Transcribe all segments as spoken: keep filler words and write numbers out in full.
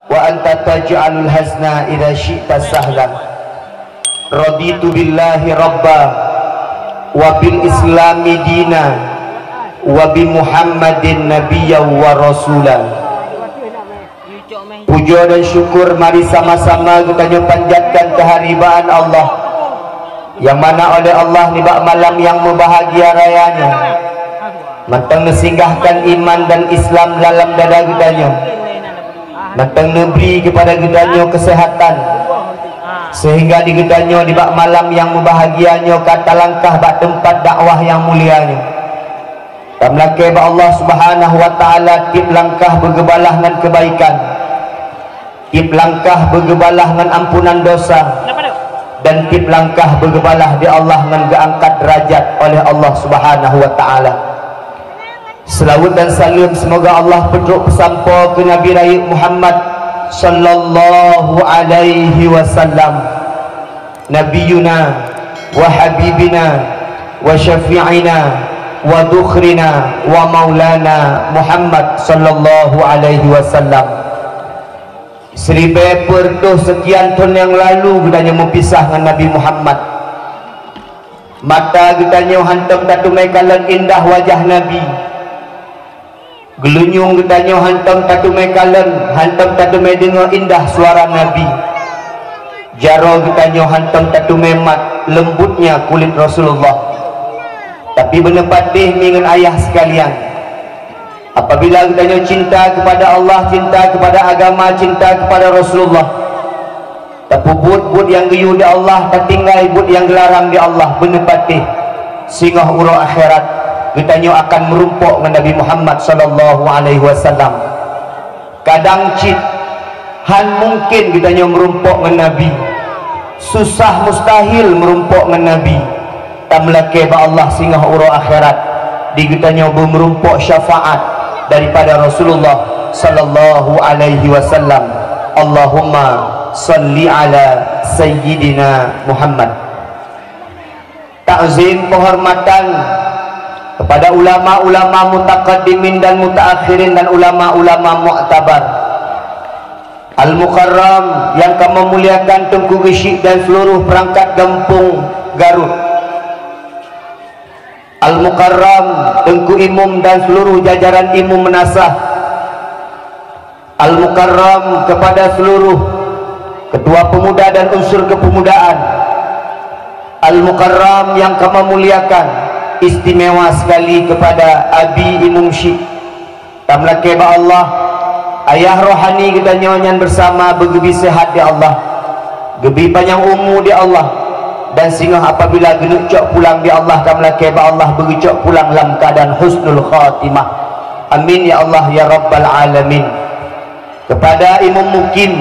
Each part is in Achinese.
Wa anta taj'alul hazna idza syi'ta sahla. Raditu billahi rabba wa bil islami dina wa bi Muhammadin nabiyya wa rasula. Puja dan syukur mari sama-sama geutanyoe panjatkan keuharibaan Allah, nyang mana oleh Allah nibak malam nyang meubahagia raya nyoe, mantong neusinggahkan iman dan Islam dalam dada geutanyoe, mantong neubri keupada geutanyoe keuseuhatan, seuhingga di geutanyoe nibak malam nyang meubahagia nyoe ka talangkah bak teumpat dakwah nyang mulia nyoe. Tameulakée bak Allah Subhanahu wa Ta'ala, tieb langkah beugeubalah ngon keubaikan, tieb langkah beugeubalah ngon ampunan dosa, dan tieb langkah beugeubalah di Allah ngon geuangkat deurajat oleh Allah Subhanahu wa Ta'ala. Seulaweuet dan saleuem seumoga Allah peutrok peusampoe keu Nabi Rayeuk Muhammad sallallahu alaihi wasallam, Nabiyuna wa habibina wa syafi'ina wa dukhrina wa maulana Muhammad sallallahu alaihi wasallam. Siribée peuet reutôh seukian thon nyang lalu geutanyoe meupisah ngon Nabi Muhammad. Mata geutanyoe hántom tateumé kalon indah wajah Nabi. Geulunyueng geutanyoe hántom tateumé kalon, hántom tateumé deungoe indah suara Nabi. Jaroe geutanyoe hántom tateumé mat leumbutnya kulét Rasulullah. Tapi beuneupatéh mi ngon ayah seukalian, apabila geutanyoe cinta keupada Allah, cinta keupada agama, cinta keupada Rasulullah, tapeubuet buet nyang geuyue di Allah, tatinggai buet nyang geularang di Allah, beuneupatéh singoh uroe akhirat geutanyoe akan meurumpok ngon Nabi Muhammad sallallahu alaihi wasallam. Kadang cit hán mungken geutanyoe meurumpok ngon Nabi. Susah mustahil meurumpok ngon Nabi. Tameulakée bak Allah singoh uroe akhirat di geutanyoe beumeurumpok syafaat daripada Rasulullah sallallahu alaihi wasallam. Allahumma salli ala sayyidina Muhammad. Takzim penghormatan kepada ulama-ulama mutaqaddimin dan mutaakhirin dan ulama-ulama mu'tabar. Al-Mukarram yang ka meumuliakan Teungku Geuchik dan seluruh perangkat gampông Garut. Al-Mukarram Teungku Imum dan seluruh jajaran Imum Meunasah. Al-Mukarram kepada seluruh ketua pemuda dan unsur kepemudaan. Al-Mukarram yang ka meumuliakan, istimewa sekali kepada Abi Imum Syik. Tameulakée bak Allah, ayah rohani geutanyoe nyan beusama beugeubi seuhat di Allah, geubi panyang umu di Allah, dan singoh apabila geuneuk cok pulang di Allah, tameulakée bak Allah beugeucok pulang lam keuadaan husnul khatimah. Amin ya Allah ya rabbal alamin. Kepada Imum Mukim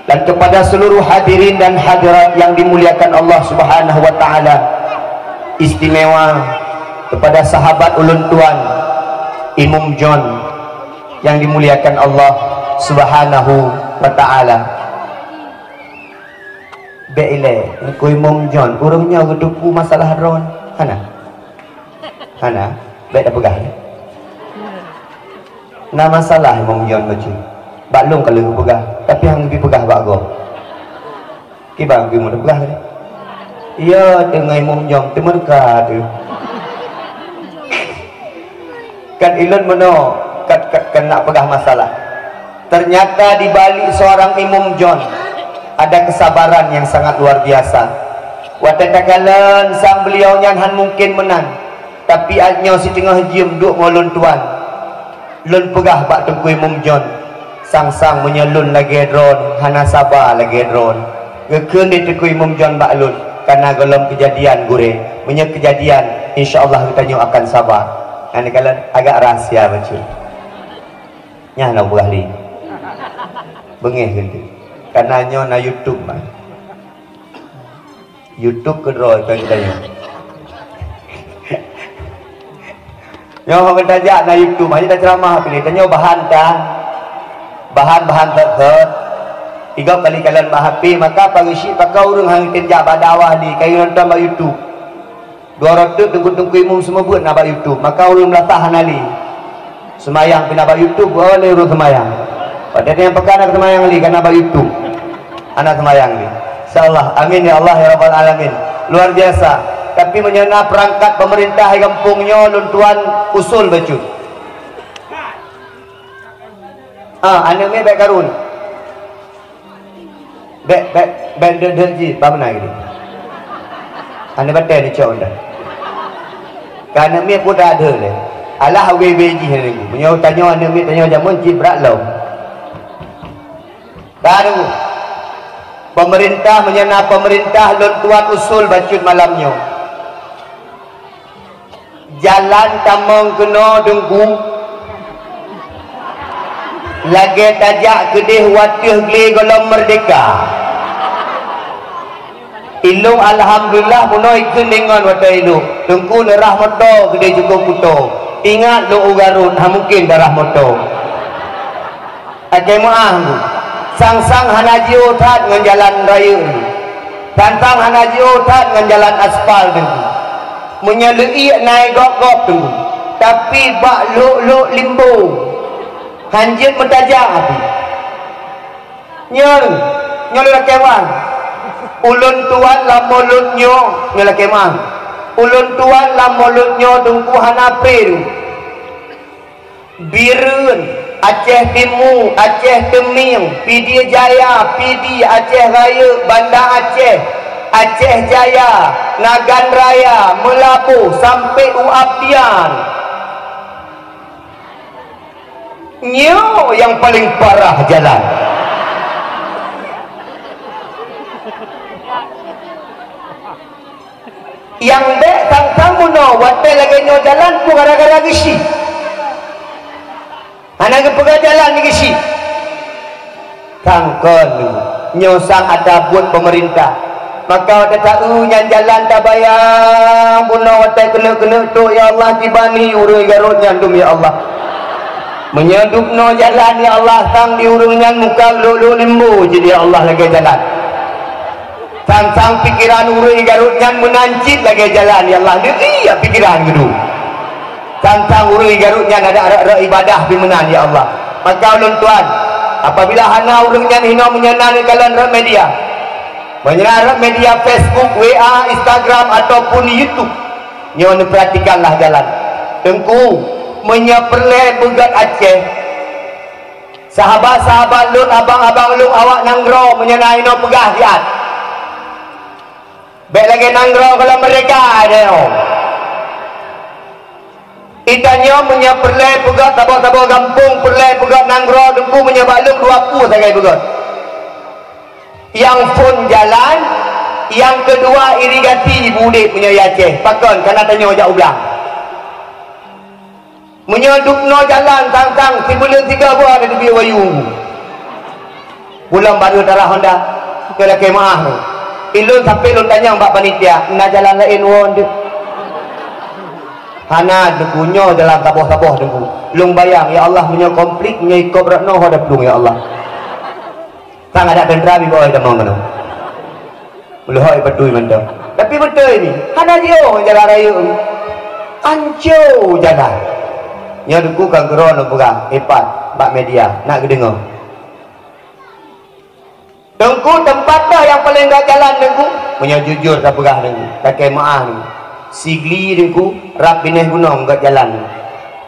dan kepada seluruh hadirin dan hadirat yang dimuliakan Allah Subhanahu wa taala, istimewa kepada sahabat ulôn tuan Imum John yang dimuliakan Allah Subhanahu wa taala. Bék ilée, Teungku Imum John, ureuëng nyoe geuteupeue masalah droe, hana? Hana, bék tapeugah. Na masalah Imum John bacut. Bak lôn ka lheueh geupeugah, tapi han geubi peugah bak gob. Kiban geubi meupeugah tadi. Iya, teungoh Imum John teumeureuka tu. Kan ilôn meunoe, kan, kan, kan nak peugah masalah. Ternyata di balik seorang Imum John ada kesabaran yang sangat luar biasa. Watée takalon sang beliau nyan han mungken meunan, tapi nyoe siteungoh jeuem duek ngon lôn tuan. Lôn peugah bak Teungku Imum John, sang-sang meunyoe lôn lagée droe hana saba lagée droe. Geukheun di Teungku Imum John bak lôn, kana gohlom keujadian gurée. Meunyoe keujadian, insya Allah geutanyoe akan saba. Nyan kalon agak rahsia bacut. Nyan na ubah li. Beungéh keu lé. Karena nyoe na YouTube mah. YouTube keudroe keu geutanyoe. Nyoe hok geutanyoe jak na YouTube, hanya taceramah pilih. Tanyoe bahan ka. Bahan-bahan thot-thot. Tiga kali kalan bak H P, maka pagi syik pakai ureuëng hang geutanyoe jak bak dakwah di, kayu nonton bak YouTube. Dua ratus teungku-teungku imum seumeubeuet na bak YouTube, maka ureuëng meulasah hana lé. Seumayang pih na bak YouTube, boleh ureuëng seumayang. Pada nyang peugah hana seumayang lé, karena bak YouTube. Hana seumayang lé. Insya Allah. Amin ya Allah ya Rabbal Alamin. Luar biasa. Tapi meunyoe na peurangkat pemerintah di gampông nyoe, lôn tuan usul bacut. Ah, aneuk miet bèk karun. Bèk, bèk, bèk deuek-deuek jih, bah meunan gitu. Aneuk batèe neucok dah. Ka aneuk miet pun dah ada lé. Alah, wé-wé jih nyan. Meunyoe tanyoe aneuk miet tanyoe jameun cit brat lom. Ka dulu. Pemerintah, meunyoe na pemerintah, lôn tuan usul bacut malam nyoe. Jalan tamong keunoe Teungku, lagèe tajak keudeh u ateueh glé gohlom meurdehka. Ilôn alhamdulillah bunoe ikheun deungon watèe ilôn. Teungku neurah moto keudeh cukôp kuto. Ingat lôn u Garut, hana mungken tarah moto. Lakèe meu'ah, Teungku. Sang-sang hana jiôh that ngon jalan rayeuk, Teungku. Sang-sang hana jiôh that ngon jalan aspal, Teungku. Meunyoe leuiek na i gob-gob, Teungku. Tapi bak lhôk-lhôk limbo, hanjeuet meutajak api. Nyoe, nyoe lôn lakèe meu'ah. Ulôn tuan lam mulod nyoe, nyoe lakèe meu'ah. Ulôn tuan lam mulod nyoe, Teungku, hana pré, Teungku. Bireuen, Aceh Timu, Aceh Teumieng, Pidie Jaya, Pidie, Aceh Rayeuk, Banda Aceh, Aceh Jaya, Nagan Raya, Meulaboh, sampoe u Abdian. Nyoe nyang paleng parah jalan. Nyang bèk sang-sang bunoe watèe lagèe nyoe jalan pun gara-gara geuchik. Hana geupeugah jalan geuchik. Sang kon nyoe sang atra buet peumeurintah. Maka watèe taeu nyan jalan tabayang bunoe watèe keuneuk-keuneuk trôk, ya Allah, kiban hi ureueng Garot nyan dum, ya Allah. Meunyoe dubnoe jalan, ya Allah, sang di ureueng nyan muka lhôk-lhôk limbo cit, ya Allah, lagèe jalan. Sang-sang pikeran ureueng Garut nyan meunan cit lagèe jalan, ya Allah, neuri ya pikeran geudu. Sang-sang ureueng Garut nyan adak rot-rot ibadah pih meunan, ya Allah. Maka ulôn tuan, apabila hana ureueng nyan hinoe meunyoe na neukalon rot media, meunyoe na rot media Facebook, W A, Instagram, ataupun YouTube, nyoe neupeuratikanlah jalan. Teungku, meunyoe peureulèe beugöt Aceh, Sahabat-sahabat lôn, abang-abang lôn awak nanggroe meunyoe na inoe peugah siat. Bèk lagèe nanggroe gohlom meurdehka nyoe. Geutanyoe meunyoe peureulèe peugöt saboh-saboh gampông, peureulèe peugöt nanggroe Teungku, meunyoe bak lôn dua peue sagai peugöt. Nyang phôn jalan, nyang keudua irigasi ibu udép meunyoe i Aceh. Pakon? Kareuna tanyoe jak u blang. Meunyoe dubnoe jalan sang-sang sibuleuen sigoe boh ada teubiet wayue. Buleuen barô tarah honda, keu lakèe meu'ah nyoe. Ilôn sampoe lôn tanyong bak panitia, "Na jalan laén woe deuh?" "Hana, Teungku, nyoe jalan saboh-saboh, Teungku." Lôn bayang, "Ya Allah, meunyoe konflik, meunyoe ikop rot noe ho daplueng, ya Allah." Sang adak teuntra biboh tamong keunoe. Ulôn hôi beutôi mantong. Tapi beutôi nyoe, hana jiôh jalan rayeuk nyoe. Anco jalan. Nyoe Teungku ka keudroe lôn peugah, ipat bak media, nak geudeungoe. Teungku, teumpat toh nyang paleng göt jalan, Teungku? Meunyoe jujur tapeugah, Teungku, lakèe meu'ah, Teungku. Sigli, Teungku, rab binéh gunong göt jalan.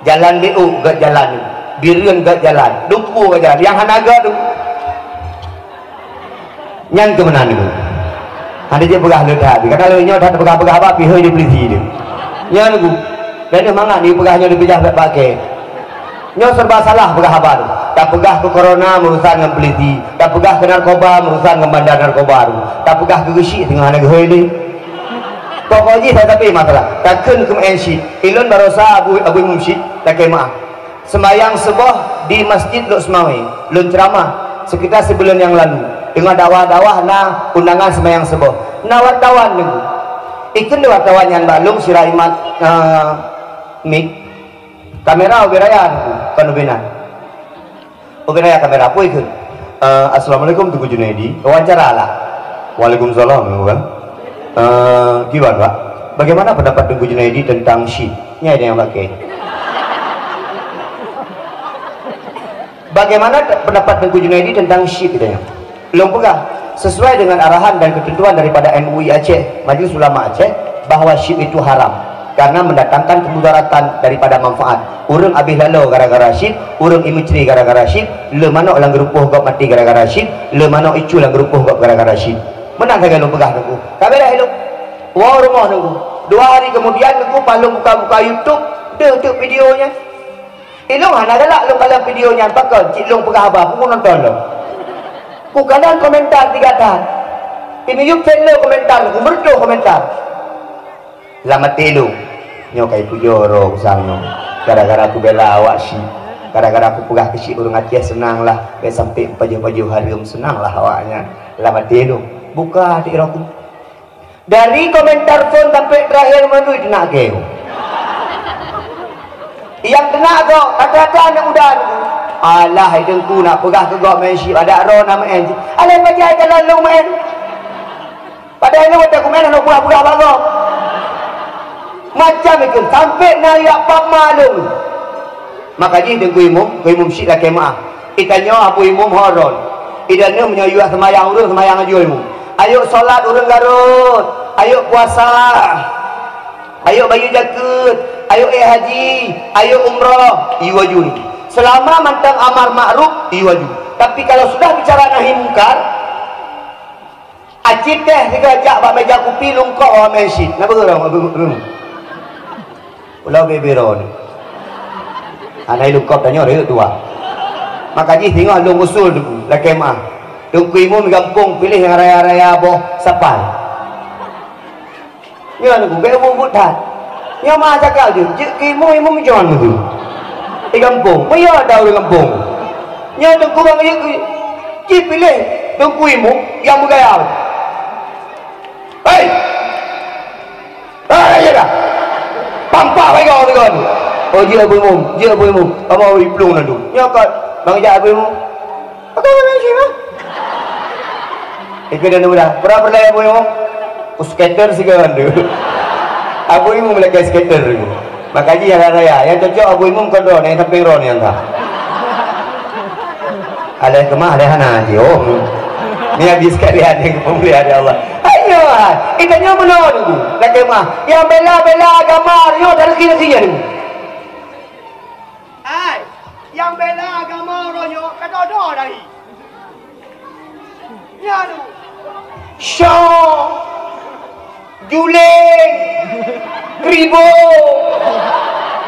Jalan Liuk göt jalan. Bireuen göt jalan. Dumpu göt jalan. Nyang hana göt, Teungku. Nyan keuh meunan, Teungku. Hana jeuet peugah lé that, karena lé nyoe that peugah-peugah haba pih hôi di polisi, Teungku. Nyan, Teungku. Dan nyoe mangat dipeugah nyoe dipeujah bak-bak kèe. Nyoe serba salah peugah haba. Tapeugah keu corona meurusan ngon polisi, tapeugah keu narkoba meurusan ngon bandar narkoba. Tapeugah keu geuchik teungoh hana geuhôi lé. Pokok jih that tapi masalah. Takheun keu meu'en chik. Ilôn barosa Abu, Abu Imum Chik, lakèe meu'ah. Seumayang suboh di Masjid Lhokseumawe, lôn ceuramah sekitar sibuleuen nyang lalu. Teungoh dakwah-dakwah na undangan seumayang suboh. Na wartawan, Teungku. Ikheun lé wartawan nyan bak lôn sira imat, eh, mik. Kamera ubé raya, Teungku, kon ubé nan. Ubé raya kamera, peue ikheun? Eh, "Assalamualaikum, Teungku Junaidi." Wawancara lah. "Waalaikumsalam, Teungku." "Eh, kiban, Pak? Bagaimana pendapat Teungku Junaidi tentang chip?" Nyan nyang pakai. Bagaimana te-, pendapat Teungku Junaidi tentang chip katanya? Lôn peugah, sesuai dengan arahan dan ketentuan daripada M U I Aceh, Majlis Ulama Aceh, bahwa chip itu haram karena mendatangkan kemudaratan daripada manfaat. Ureuëng abéh laloe gara-gara chip, ureuëng imeutri gara-gara chip, le manok lam geurupoh gob maté gara-gara chip, le manok icu lam geurupoh gob gara-gara chip. Meunan sagai lôn peugah Teungku. Ka beres lôn. Woe rumoh Teungku. Dua hari kemudian Teungku pas lôn buka-buka YouTube, deuh teuk video nyan. Ilôn hana galak lôn kalon video nyan, pakon cit lôn peugah haba, peue nonton lôn. Kukalon komentar tiga that. Imiyueb cit lôn komentar, kumeureutoh komentar. Lam até lôn, nyoe ka ipujoe droe usang nyoe. Gara-gara kubela awak chip, gara-gara kupeugah keu chip ureuëng Aceh seunang lah, bèk sampai pajoh-pajoh hareuem seunang lah awaknyan. Lam até lôn, buka até droe ku. Dari komentar phon sampai terakhir meunui teunak keu. Nyang teunak kok, kata-kata aneuk muda tu. Alah, hai Teungku nak peugah keu gob main chip, adak droe na main. Alah, pajan ka lôn main. Padahai lôn watèe kumeu'en hana peugah-peugah bak gob. Macam itu, sampai na jak pap ma lôn. Maka jih Teungku Imum, Teungku Imum chik lakèe meu'ah. Itanyoe Abu Imum ho droen. Idaneuh meunyoe yue seumayang ureueng seumayang aju Imum. Ayok salat ureueng garot, ayok puasa, ayok bayeue jakeuet, ayok ék haji, ayok umroh, yue aju. Seulama mantong amar makruf, yue aju. Tapi kalau sudah bicara nahi mungkar, aci teh sigoe jak bak meja kupi lungkok awak meucit. Na beureueng, beureueng. Ulau bebero ni. Hana ilungkop tanyoe rayeuk tuha. Maka jih singoh lôn usul tu, lakèe meu'ah. Teungku Imum gampông piléh nyang raya-raya boh sapai. Nyan ku bèk buet-buet that. Nyoe meu'ah cakap jeuet, jeuet keu Imum, Imum John tu. Di gampông, meunyoe ada ureueng gampông. Nyoe teungku bang jeuet keu, jipiléh Teungku Imum nyang beugaya. Hei! Hai, ya dah. Pampak bai kau tegon. Oh, jeuet Abu Imum, jeuet Abu Imum. Kamoe iplueng nan tu. Nyoe kot, bang jak Abu Imum. Aku memang sih, bang. Ikut dan udah. Pernah pernah Abu Imum? Ku skater sigoe tu. Abu Imum lagi skater tu. Maka jih nyang raya, nyang cocok Abu Imum kon droeneuh, nyang sampéng droeneuh nyang ka. Alah keumah, alah hana jih, oh. Ni habis sekalian nyang peumulia di Allah. Ayo, kita nyoe meunoe dulu. Dah keumah. Nyang bela-bela agama, nyoe dari sini, sini dulu. Hai, nyang bela agama uroe nyoe ka dodo dari. Nyan. Syoe. Juling. Kribo.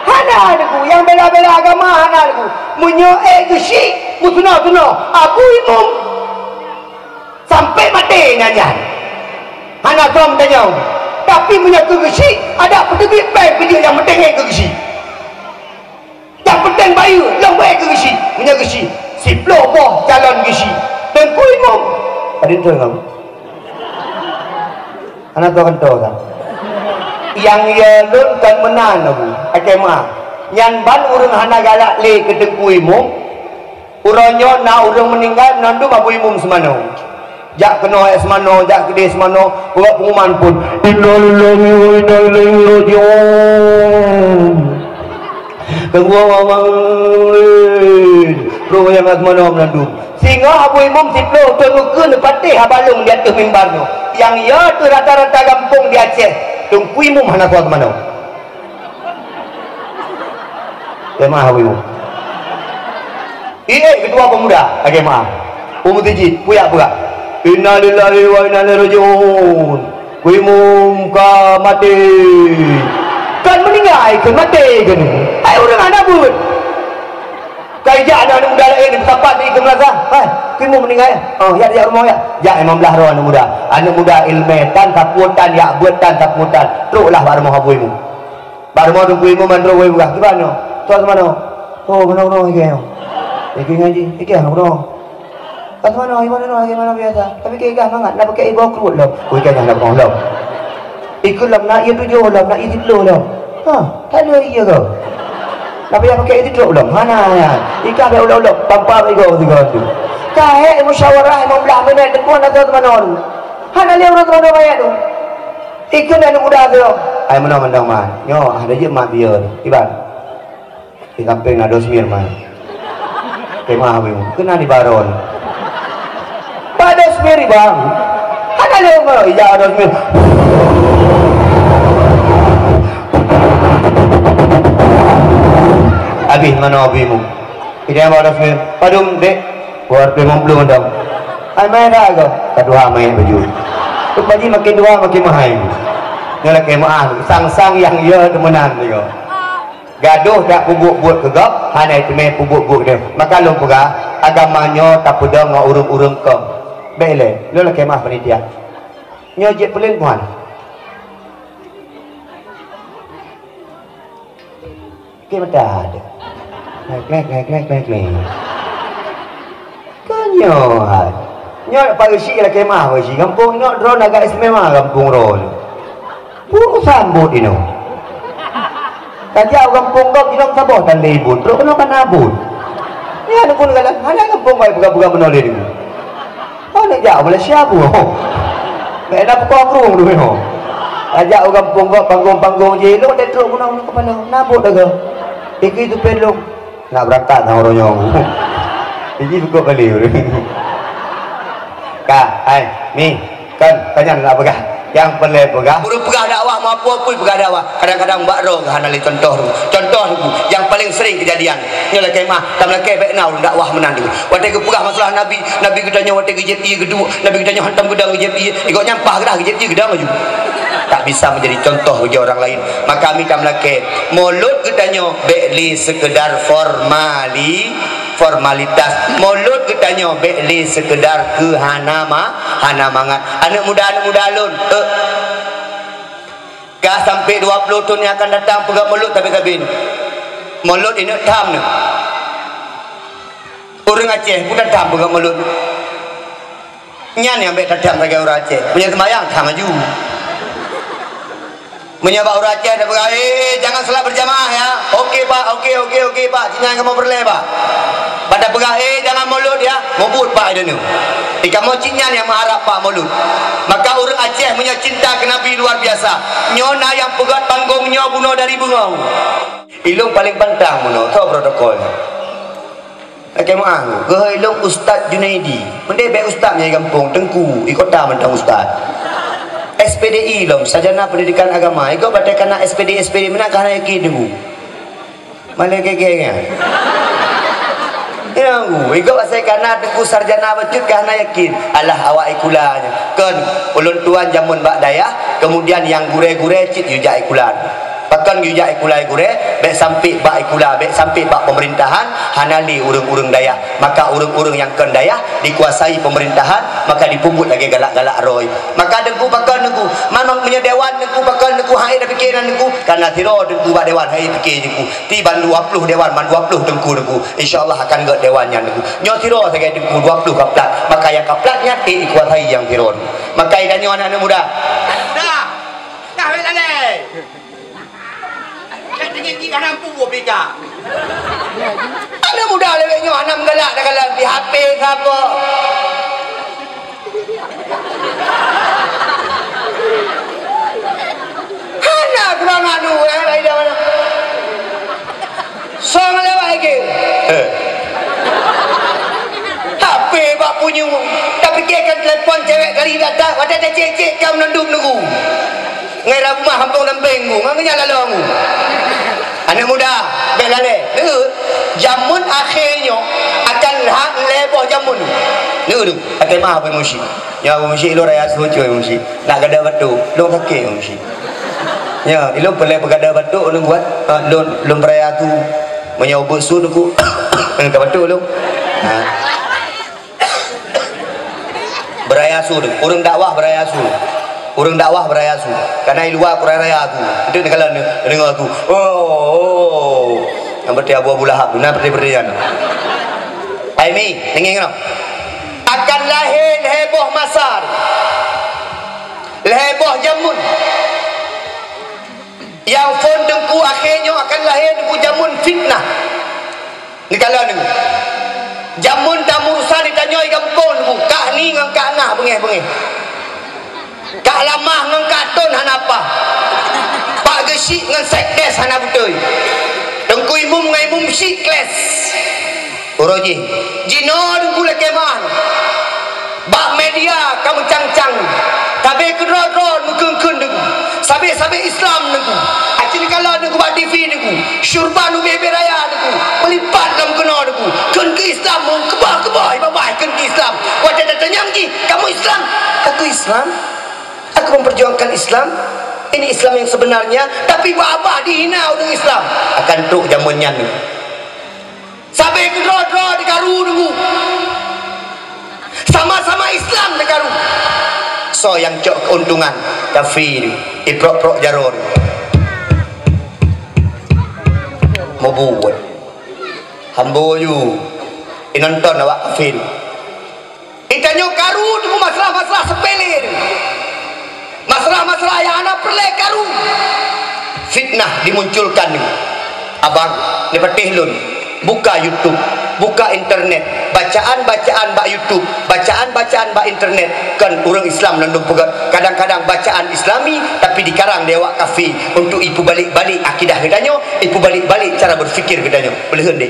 Hana Teungku, nyang bela-bela agama hana Teungku. Meunyoe ék geusyik, meutunoe-tunoe. Abu Imum. Sampai maté nyan nyan. Hana som tanyong. Tapi meunyoe keu geusyik, adak peuteubiet péng peujeuet nyang penting ék keu geusyik. Nyang penting bayeue, nyang baik keu geusyik. Meunyoe geusyik, siploh boh calon geusyik. Teungku Imum. Ada betul kamu? Anak tua kentau tak? Yang ya lôn kan meunan aku. Akai mah. Nyan ban ureueng hana galak lé keu Teungku Imum. Uroe nyoe na ureueng meuninggai, meunan dum Abu Imum Seumano. Jak keunoe ayat Seumano, jak keudeh Seumano, bak pengumuman pun, "Innalillahi wa inna ilaihi raji'un." Keubuang Roh nyang Seumano meunan dum. Singoh Abu Imum siploh thon ukeue neupatéh haba lôn di ateueh mimbar nyoe. Nyang ya teuh rata-rata gampông di Aceh, Teungku Imum hana kuat Seumano. Jamaah Abu Imum. Ié ketua pemuda, lagèe meu'ah. Peue meuseujid, peue jak peugah. Innalillahi wa inna ilaihi raji'un. Teungku Imum ka maté. Kan meuninggai, kan maté kan. Hai ureueng hana buet. Ka ijak aneuk muda laén, sapat di ikeu meunasah. Hai, Teungku Imum meuninggai. Oh, jak, jak rumoh jak. Jak lima belas droe aneuk muda. Aneuk muda ileumèe tan sapeue tan, jak beuet tan sapeue tan. Troklah bak rumoh Abu Imum. Bak rumoh Teungku Imum mandum wai peugah, "Kiban nyoe? Tuan Seumano?" "Oh, meunoe-meunoe lagèe nyoe." Ikeu ngaji, ikeu meunoe. "Tuan Seumano, iman nyoe lagèe meunoe biasa. Tapi keu ikah mangat, na pakai iboh kruet lom." "Oh, ikah nyan na peungoh lom." Ikeu lom na ié tujoh lom, na ié siploh lom. Ha, tak lé ié keu. Na payah pakai ié sitrok lom. Hana nyan. Ikah bèk ulok-ulok, tampa bèk igoe sigoe tu. Ka hék musyawarah lima belas minit, teupeu na Tuan Seumano tu. Hana lé ureueng Seumano manyét tu. Ikheun aneuk muda tu, "Ai meunoe mantong man. Nyoe ah, lagèe mak bieu ni. Iban. Di sampéng na dos mir man." Kemah Abi Mung, keunan di baron. Bak Dosmir, Bang. Hana lé ngon ija Dosmir. Abéh manoe Abi Mung. Ija Dosmir. Padum, Dek? Dua ratus lima puluh mantong. Ai, mai dah ke? Ka dua mai baju. Tu pagi makin dua makin mahai. Nyoe lakée meuah, sang-sang nyang yo teumeunan nyoe. Gadoh dak peubuet buet keu gob, hana teumé peubuet buet keu maka lôn peugah, agama nyoe tapeudong ngon ureuëng-ureuëng kong. Bék lé, lôn lakée meuah panitia. Nyoe jeuet peulen puhan. Oke mata ada. Klek, klek, klek, klek, klek, klek. Kan nyoe hai. Nyoe Pak Geuchik lakée meuah Pak Geuchik. Gampông inong droe agak istimewa gampông droe. Pun sambot inong. Tajak u gampông gob inong saboh tandai bun. Trok keunoe kana bun. Ya, nukun galan. Hana gampông bai peugah-peugah meunoe lé deungoe. Oh, nak jak Malaysia pun. Nak dah pukul krueng tu memang. Ajak ureuëng gampông gob panggong-panggong jih, lôn dah trok gunong kepala. Nabot dah ke? Iki tu pen lôn. Nak berangkat sama orang nyawa. Iki cukup kali. Ka, hai, ni, kan, tanya nak peugah. Yang perlu peugah. Ureuëng peugah dakwah, mau apa pun peugah dakwah. Kadang-kadang bak droe hana lé contoh tu. Contoh tu, yang paling sering kejadian. Nyoe lakée meuah, tam lakée bék na ureuëng dakwah meunan tu. Watée geupeugah masalah Nabi, Nabi geutanyoe watée geujép ié geuduek, Nabi geutanyoe hantom geudong geujép ié, di gobnyan paih geurah geujép ié geudong laju. Tak bisa menjadi contoh bagi orang lain. Maka mita meulakée, mulod geutanyoe bék lé sekedar formali, formalitas. Mulod geutanyoe bék lé sekedar keu hana ma-, hana mangat. Aneuëk muda, aneuëk muda lôn, eh, ka sampai dua puluh thon nyang akan datang peugah mulod tabi-tabi. Mulod inok tham nyoe. Ureuëng Aceh pun tatham peugah mulod. Nyan nyang bék tatham sagai ureuëng Aceh. Meunyoe seumayang, tham laju. Meunyoe bak ureuëng Aceh tapeugah, "Eh, jangan salat berjamaah ya." "Oke, Pak. Oke, oke, oke, Pak. Cit nyan kamoe peureulée, Pak." Bak tapeugah, "Eh, jangan mulod ya." Mubuet, Pak, idanu. Di kamoe cit nyan nyang meuharab, Pak, mulod. Maka ureuëng Aceh meunyoe cinta keu Nabi luar biasa. Nyoe na nyang peugöt panggong nyoe bunoe dari beungoh. Ilong paling pantang bunoe, tho protokol. Lakée meuah, geuhôi lôn Ustaz Junaidi. Meudeh bék ustaz nyang di gampông, teungku, di kota mantong ustaz. S P D I lom, sarjana pendidikan agama. Igob batée kana S P D, S P D meunan ka hana yakin teungku. Malée gege nyan. Ya, teungku, igob asai kana teungku sarjana bacut ka hana yakin. Alah awak ikula nyan. Kon, ulôn tuan jameun bak dayah, kemudian nyang gurée-gurée cit yue jak ikula. Pakon geujak ikula gurée, bék sampai bak ikula, bék sampai bak pemerintahan, hana lé ureuëng-ureuëng dayah. Maka ureuëng-ureuëng nyang kon dayah dikuasai pemerintahan, maka dipeubuet lagée galak-galak roh. Maka teungku pakon teungku, man meunyoe dewan teungku pakon teungku, hai tapike nan teungku, kana sidroe teungku bak dewan, hai pike teungku. Ti ban dua puluh dewan, ban dua puluh teungku teungku. Insya Allah akan gét dewan nyan teungku. Nyoe sidroe sagai teungku dua puluh kaplat, maka nyang kaplat nyan ti dikuasai nyang sidroe. Maka idanyoe aneuk-aneuk muda. Aneuk muda. Dah, weh, lalai. Ka teungeut jih hana mampu buet beda. Aneuk muda lewat nyoe hana meugalak dah galak di H P sapo. Hana kurang anu, eh, dah mana? Song lewat lagi. Eh. H P bak punyu. Tapi kan telepon cewek kali datang, watée tacek-cek jam nandum nunggu. Ngai rabu mah hampung dampéng ku, ngai nyan lalong ku. Aneuk muda, bék lalée. Neueu, jameun akhé nyoe akan hak lhée boh jameun. Neueu, até mah Abu Musi. Nyoe Abu Musi, ilôn raya su cuy Abu Musi. Nak gada batuk, lôn sakét Abu Musi. Nyoe, ilôn peureulée peugada batuk, lôn buat, eh, lôn, lôn peuraya su. Meunyoe ubeut su teungku, ka batuk lôn. Ha. Beuraya su, ureuëng dakwah beuraya su. Ureuëng dakwah beuraya su. Kana i luwa kurang raya su. Enteuk neukalon deungoe su. Oh, oh. Nyang berarti Abu, Abu Lahab tu, na berarti-berarti nyan. Hai mi, deungoe keunoe. Akan lahé lhée boh masa. Lhée boh jameun. Nyang phon teungku akhé nyoe akan lahé teungku jameun fitnah. Neukalon teungku. Jameun tamurusan di tanyoe gampông teungku, kah ni ngon kah na beungéh-beungéh. Kah lamah ngon kah ton hana paih. Pak geusyik ngon sekdes hana beutôi. Teungku imum ngon imum syik kles. Uroe jih, jinoe Teungku lakée meu'ah. Bak media ka meucang-cang. Sabe keudroe-droe meukheun-kheun Teungku. Sabe-sabe Islam Teungku. Aci kala Teungku bak T V Teungku. Syurban ubé-ubé raya Teungku. Meulipat lom keunoe Teungku. Kheun keu Islam, meukeubah-keubah babah kheun keu Islam. Watée tatanyong jih, "Kamu Islam?" "Aku Islam. Aku memperjuangkan Islam. Ini Islam yang sebenarnya." Tapi babah dihina ureuëng Islam. Akan trok jameun nyan. Sabe keudroe-droe dikaru Teungku. Sama-sama Islam dikaru. Soe nyang cok keuntungan? Kafé, iprok-prok jaroe. Meubuet. Hambo yu. Inonton awak kafé. Itanyoe karu Teungku masalah-masalah sepele Teungku. Masalah-masalah nyang hana peureulée karu. Fitnah dimunculkan Teungku. Abang, neupatéh lôn. Buka YouTube, buka internet. Bacaan-bacaan bak YouTube, bacaan-bacaan bak internet. Kon ureuëng Islam lôn peugah. Kadang-kadang bacaan Islami, tapi dikarang lé awak kafé untuk ipeubalik-balik akidah geutanyoe, ipeubalik-balik cara berpikir geutanyoe. Peuleuheun deh.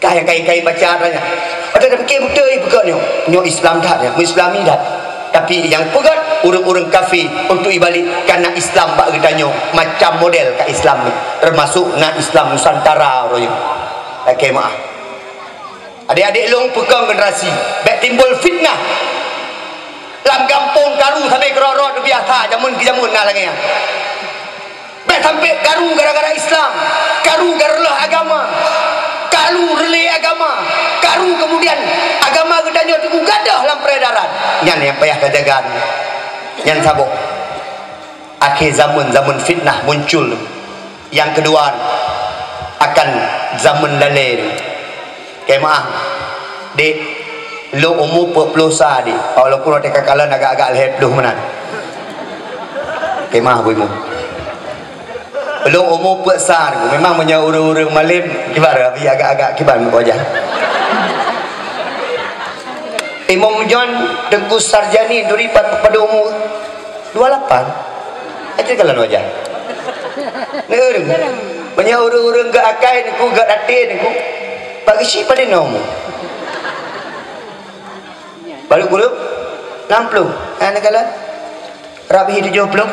Ka nyang kain-kain baca nyan. Ada dah fikir beutôi peugah nyoe. Nyoe Islam that nyoe, Islami that. Tapi nyang peugah ureuëng-ureuëng kafé untuk ibalik karena Islam bak geutanyoe macam model ka Islam ni. Termasuk na Islam Nusantara uroe nyoe. Lakée meu'ah. Adik-adik lôn peukong generasi, bék timbul fitnah. Lam gampông karu sabe keurot-rot biasa jameun keu jameun na lagée nyan. Bék sampai karu gara-gara Islam, karu gara-gara agama, karu reulée agama, karu kemudian agama geutanyoe teungoh gadoh lam peredaran. Nyan nyang payah tajaga. Nyan saboh. Akhé zaman, zaman fitnah muncul. Nyang keudua, akan zaman lalée. Kemah, dek, lôn umu peuet ploh sa, dek. Walaupun watée ka kalon agak-agak lhée ploh meunan. Kemah, Bu Ibu. Lôn umu peuet sa, memang meunyoe ureuëng-ureuëng malem, kiban, tapi agak-agak kiban wajah. Imam John Teungku Sarjani duri pa-, padum umu? Dua lapan. Aja kalon wajah. Neu, meunyoe ureuëng-ureuëng geuakai Teungku, geuaté Teungku, bak geuchik padum umu? Baru puluh? Enam puluh. Hana kalon? Rabi tujoh puluh.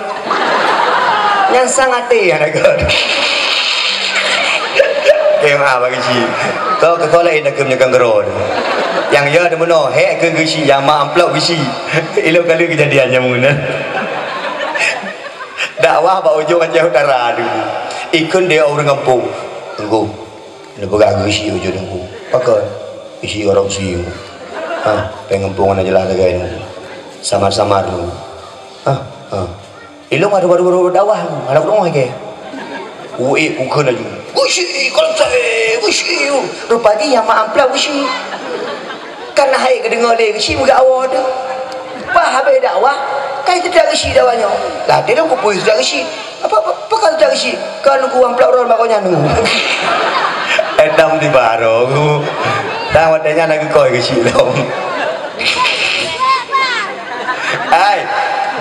Nyang sang até hana kalon. Eh, maaf bak geuchik. Kau keu kau laén dah keu meunyoe kangkero. Nyang ya di meunoe, hek keu geuchik, nyang ma amplop geuchik. Ilok kali kejadian nyang meunan. Dakwah bak ujong Aceh Utara tu. Ikun dia ureuëng gampông. Teungku. Neupeugah geuchik ujong Teungku. Pakon? Geuchik orang si. Ha, péng gampông hana jeulaih lagée nyoe. Samar-samar tu. Ha, ha. Ilong adu baru-baru dakwah, hana keudroe lagée. Uék ukeue laju. Geuchik, kalau saya, geuchik. Rupa jih nyang ma amplop geuchik. Kan hai geudeungoe lé geuchik meugak awoe teuh. Bah habéh dakwah, kai teudak geuchik dakwah nyoe. Lah, teuh lôn kupeue teudak geuchik. Apa, apa, apa kau teudak geuchik? Kan ku amplop ron bak gobnyan tu. Etam di baroe. Tang watée nyan lagée koi geuchik lom. Hai,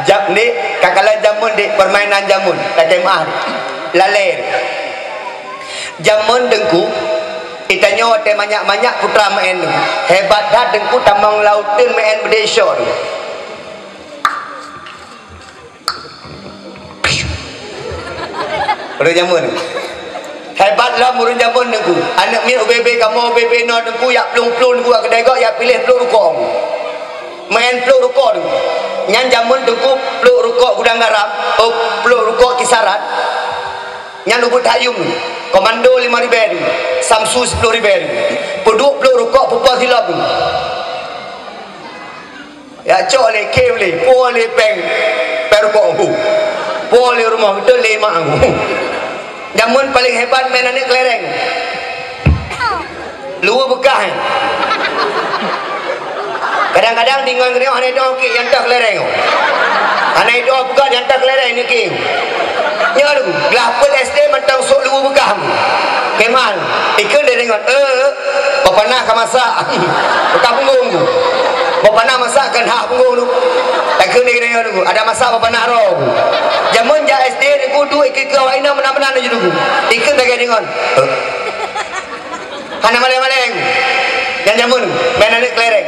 jam ni, kakalon jameun dek, permainan jameun, lakée meu'ah dek. Lalée dek. Jameun Teungku, itanyoe watée manyak-manyak putra meu'en tu. Hebat that Teungku tamong lauteun meu'en beudesya tu. Ureuëng jameun. Hebat lom ureuëng jameun Teungku. Aneuk miet ubé-bé kamoe ubé-bé inoe Teungku, yak plueng-plueng Teungku, yak keudée gob, yak piléh pluek rukok. Meu'en pluek rukok Teungku. Nyan jameun Teungku pluek rukok Gudang Garam, oh, pluek rukok Kisaran. Nyan ubit hayum Teungku. Komando lima ribée Teungku. Samsu siploh ribée Teungku. Peuduek pluek rukok peupo silop Teungku. Ya cok lé ké lé, po lé péng, péng rukok hu. Po lé rumoh beutôi lé mak hu. Jameun paléng hebat meu'en aneuk kelereng. Luweue beukah, eh. Kadang-kadang deungon geuneuk hana idoe kik nyang teuh kelereng. Hana idoe beukah nyang teuh kelereng ni kik. Nyoe lu, glah peuet S D mantong sôk luweue beukah. Kemal, ikeu lé deungon, eh, eh. Bapana ka masak. Buka punggong tu. Bapana masak kan hak punggong tu. Takheun dia kena tu. Ada masak bapana roh. Jameun jak S D ni kudu ikeu-ikeu awak inong meunan-meunan laju tu. Ikeu lagée deungon. Eh. Hana maleng-maleng. Nyang jameun, main aneuk kelereng.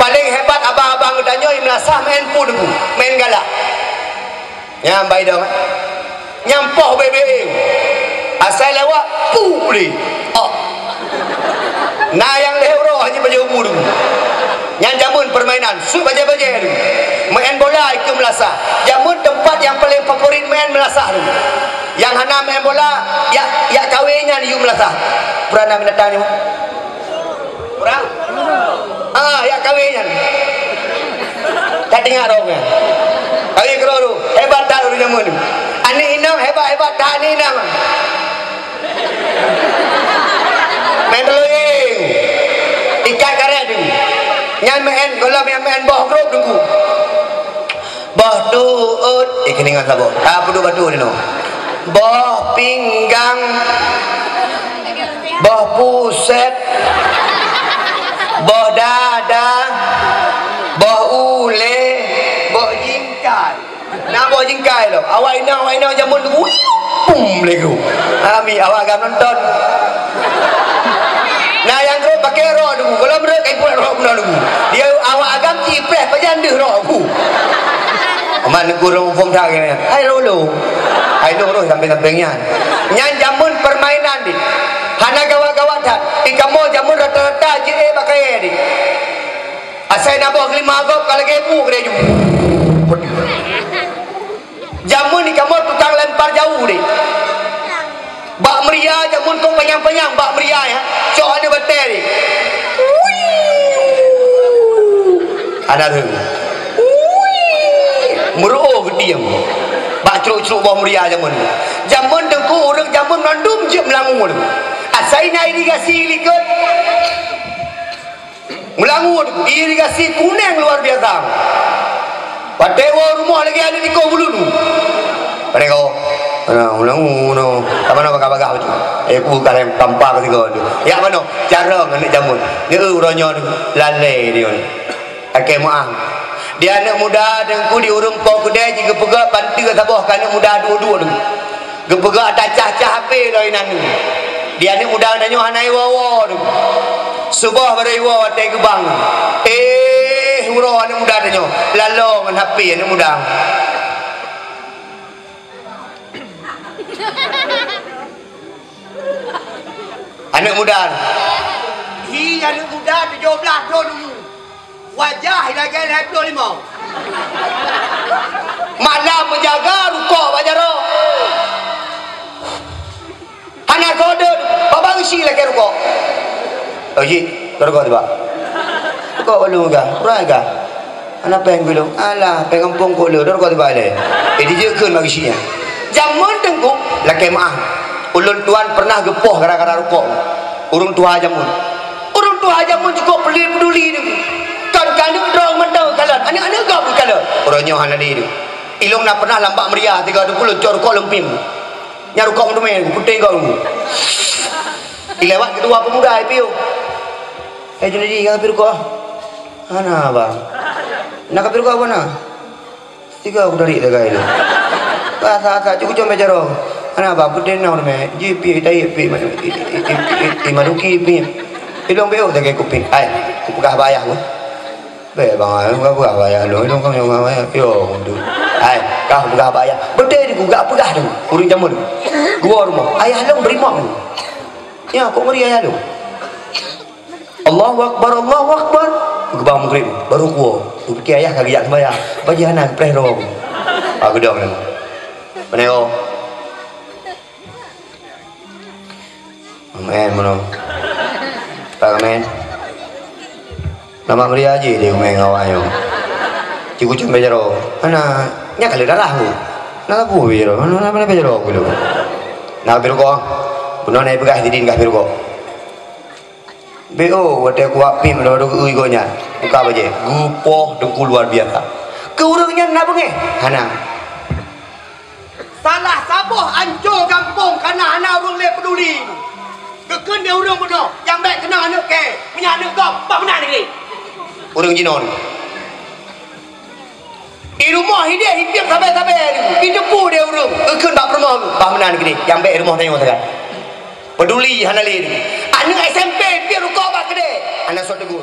Paleng hebat abang-abang geutanyoe meulasah main pu Teungku, main galak. Nyan bai dong. Nyang poh bebe. Asai lewat, pu lé. Oh. Na nyang lheueh uroe hana bajée ubu Teungku. Nyan jameun permainan, sut bajée-bajée Teungku. Main bola ikeu meulasah. Jameun teumpat nyang paleng favorit main meulasah Teungku. Nyang hana main bola, yak, yak kawé nyan yue meulasah. Peue nan binatang nyoe? Peue? Ah, yak kawé nyan. Ka teuingat roh nyan. Kawé keudroe tu. Hebat that ureueng jameun. Aneuk inong hebat-hebat that aneuk inong. Main teuluyeng. Ikat karet tu. Nyan main, gohlom nyang main boh grup Teungku. Boh tuet, eh, keuningan saboh. Ka peuduek batu nyoe. Boh pinggang, boh puset, boh dada, boh ulée, boh jingkai. Na boh jingkai lom. Awak inong, awak inong jameun dulu. Pum lé guru. Ami awak agam nonton. Nah, nyang guru pakai rok dulu. Kalau menurut kai pulang rok guna dulu. Dia awak agam ci preh pajan deuh rok aku. Aman guru muphom that kena. Hai rolo. Hai lo roh sampai-sampai nyan. Nyan jameun permainan di. Hana gawat-gawat that. Di kamoe jameun rata-rata jih eh pakai di. Asai na boh geulima gob ka lagée bu keudeh ju. Jameun di kamoe tukang lempar jauh deh. Bak meuria jameun kok panyang-panyang bak meuria ya. Cok ada batée deh. Ada tu. Meureuoh geudiam. Bak crok-crok boh meuria jameun. Jameun Teungku ureueng jameun mandum jeuet meulangue. Asai na irigasi likot. Meulangue tu, irigasi kuneng luar biasa. Watée woe rumoh lagée aneuk nikoh bulu tu. Padahai kau, nah, meulangue no. Ka manoe bagah-bagah tu. Eh, ku ka lem kampa keu sigoe tu. Yak manoe? Carông aneuk jameun. Neu uroe nyoe tu. Lalée dia ni. Akée meuáh. Di aneuk muda Teungku di ureueng po keudée jigeupeugah panteue saboh keu aneuk muda duek-duek tu. Geupeugah tacah-cah hapé lom inan nyoe. Di aneuk muda geutanyoe hana iwoe-woe tu. Suboh barô iwoe watée geubang. Eh, uroe aneuk muda tanyoe. Lalo ngon hapé aneuk muda. Aneuk muda. Hi aneuk muda tujoh blaih thon umu. Wajah lagée lhée ploh limong. Malam meujaga rukok bak jaroe. Hana kode, babah isi lagée rukok. Oh, jih, rukok tiba. Rukok balu gah, urang gah. Hana péng gulong. Alah, péng gampông kok le, rukok tiba le. Eh, dijeukeun bak isi nyan. Jameun Teungku, lakée meuáh. Ulôn tuan pernah geupoh gara-gara rukok. Ureuëng tuha jameun. Ureuëng tuha jameun cukôp peuli-, peuduli nyoe. Kon keuneuk droe mantong kalon, aneuk-aneuk gob kalon. Uroe nyoe hana lé nyoe. Ilôn na pernah lam bak meuria tiga puluh cok rukok lôn piem. Nyan rukok meuteumé, putée gob. Ilewat keudua peumuda ipiôh. "Eh, Junedi, ka piôh rukok?" "Hana, Bang." "Na ka piôh rukok, Bang, na?" Tiga aku dari dagai tu. Asa-asa cukup comel jaroe. Anak bang putih nau meh. Ji pi tai pi ma-, i, i, i, i, i, maduki pi. Ilong beo dagai kupi. Ai, kupeugah bak ayah ku. Bèk bang, ai, kupeugah bak ayah lôn. Ilong kami bak ayah. Yo, tu. Ai, kah peugah bak ayah. Beutôi di ku gak peugah tu. Ureueng jameun. Gua rumah. Ayah lôn beurimong. Ya, kok ngeri ayah lôn. Allahu Akbar, Allahu Akbar. Geubang Maghrib, baru kuwoe. Kupike ayah ka geujak sembahyang. Bagi hana geupreh droe. Ah, geudong nyan. Pane oh. Amen, meunoe. Pak Amen. Nama meuria jih di umai ngon awak nyoe. Cikgu cembe jaroe. Hana, nyan kali darah ku. Na labu jaroe. Hana, hana, hana jaroe ku lu. Na biru ko. Bunoe na peugah sidin kah biru ko. Beo watée kuwak pim lom geu-ui gobnyan, buka bajée, geupoh teungku luar biasa. Keu ureuëng nyan na beungéh? Hana. Salah saboh ancô gampông kana hana ureuëng lé peuduli. Geukheun lé ureuëng bunoe, nyang bék keunong aneuëk kée, meunyoe aneuëk gob, bah meunan lagée. Ureuëng jinoe. I rumoh ideh itiek sabe-sabe, iteupeue deh ureuëng, geukheun bak peurumoh, bah meunan keudeh, nyang bék rumoh tanyoe sagai. Peuduli hana lé. Aneuk S M P piep rukok bak keudè. Hana soe teugôt.